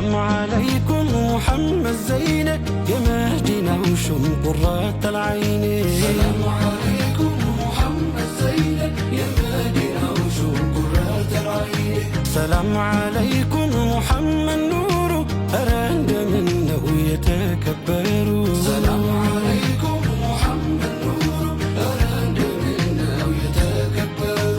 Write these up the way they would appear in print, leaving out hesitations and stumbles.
ሰላም ዓለይኩም ሙሐመድ ዘይነ፣ የመዲናው ሹም ቁረተል ዓይን። ሰላም ዓለይኩም ሙሐመድ ዘይነ፣ የመዲናው ሹም ቁረተል ዓይን። ሰላም ዓለይኩም ሙሐመድ ኑሩ፣ ኧረ እንደምን ነው የተከበሩ። ሰላም ዓለይኩም ሙሐመድ ኑሩ፣ ኧረ እንደምን ነው የተከበሩ።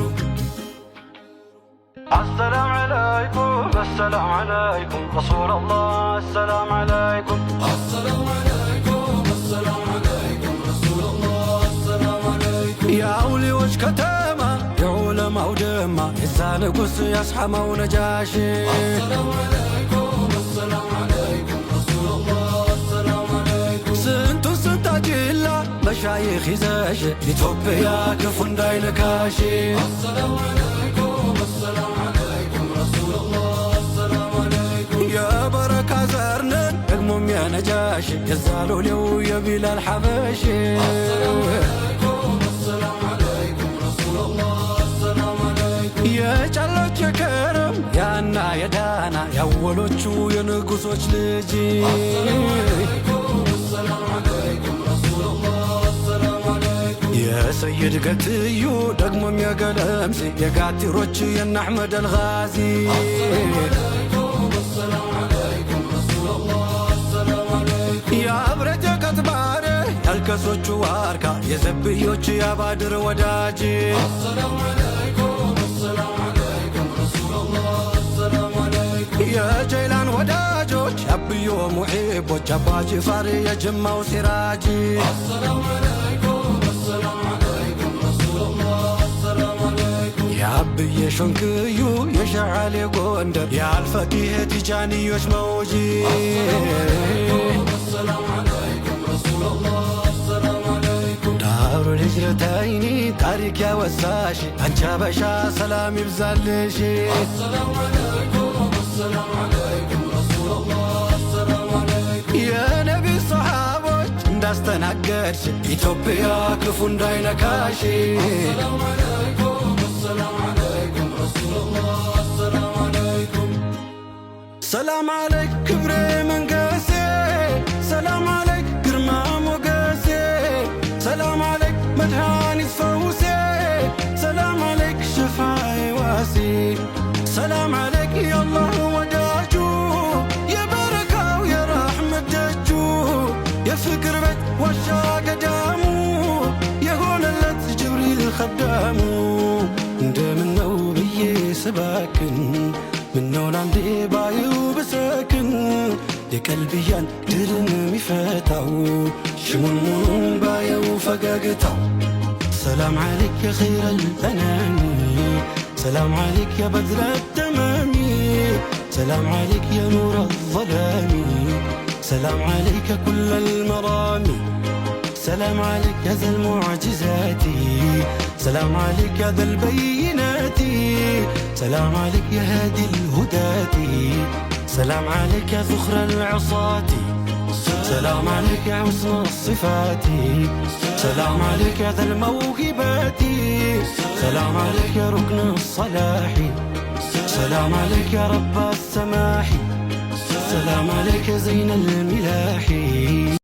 السلام عليكم، السلام عليكم رسول الله، السلام عليكم، السلام عليكم، السلام عليكم رسول الله، السلام عليكم። የአውሊዎች ከተማ፣ የዑለማው ደማ፣ የዛ ንጉሥ ያስሐመው ነጃሺ። السلام عليكم، السلام عليكم رسول الله، السلام عليكم። ስንቱን ስንት አጅላ መሻይኽ ይዘሽ፣ ኢትዮጵያ ክፉ እንዳይነካሽ። السلام عليكم، السلام عليكم رسول الله، السلام عليكم። የበረካ ዘርነን ደግሞም የነጃሽ፣ የዛ ሎሌው የቢላል ሐበሽ። السلام عليكم، السلام عليكم رسول الله، السلام عليكم። የጫሎች የከረም ያና የዳና፣ ያወሎቹ የንጉሶች ልጅ። السلام عليكم، السلام عليكم رسول الله، السلام عليكم። የሰይድ ገትዩ ደግሞም የገለምሴ፣ የጋቲሮች የነ አሕመድ አልጋዚ። السلام عليكم، السلام عليكم رسول الله، السلام عليكم። የአብረት የቀጥባር ያልከሶቹ ዋርካ፣ የዘብዮች የባድር ወዳጅ። السلام عليكم، السلام عليكم رسول الله، السلام عليكم። የጀይላን ወዳጆች፣ የአብዮ ሙሒቦች፣ አባ ጅፋር የጅማው ሲራጅ። السلام عليكم، السلام عليكم رسول الله، السلام عليكم። የአብዬ ሾንክዩ፣ የሸዓሌ ጎንደር፣ የአልፈቂህ ቲጃኒዮች መውጂ። السلام عليكم، السلام عليكم رسول الله، السلام عليكم። ዳሩ ልጅረተይኒ ታሪክ ያወሳሽ፣ አንቺ አበሻ ሰላም ይብዛልሽ። السلام عليكم، السلام عليكم رسول الله، السلام عليكم። የነቢ ሰሓቦች እንዳስተናገድሽ፣ ኢትዮጵያ ክፉ እንዳይነካሽ። السلام عليكم، السلام عليكم رسول الله، السلام عليكم። ሰላም ዓለይክ ክብሬ መንገሴ፣ ሰላም ዓለይክ ግርማ ሞገሴ፣ ሰላም ዓለይክ መድኃኒት ፈውሴ፣ ሰላም ዓለይክ ሸፋይ ዋሴ፣ ሰላም ዓለይክ የአላህ ወዳጁ፣ የበረካው የራሕመት ደጁ፣ የፍቅር ቤት ዋሻ ገዳሙ፣ የሆነለት ጅብሪል ኸዳሙ። እንደምነው ብዬ ስባክን፣ ምነው ላንዴ ባየው ብሰክን፣ የቀልብያን ድርን የሚፈታው ሽሙንሙኑን ባየው ፈገግታው። ሰላም ዓለይክ يا خير الأنام، سلام عليك يا بدر التمام، سلام عليك يا نور الظلام، سلام عليك كل المرام، سلام عليك يا ذا المعجزات، سلام عليك يا ذا البينات، سلام عليك يا هادي الهداة، سلام عليك يا ذخر العصاة، سلام عليك يا حسن الصفات، سلام عليك يا ذا الموهبات، سلام عليك يا ركن الصلاح، سلام عليك يا رب السماح، سلام عليك يا زين الملاح.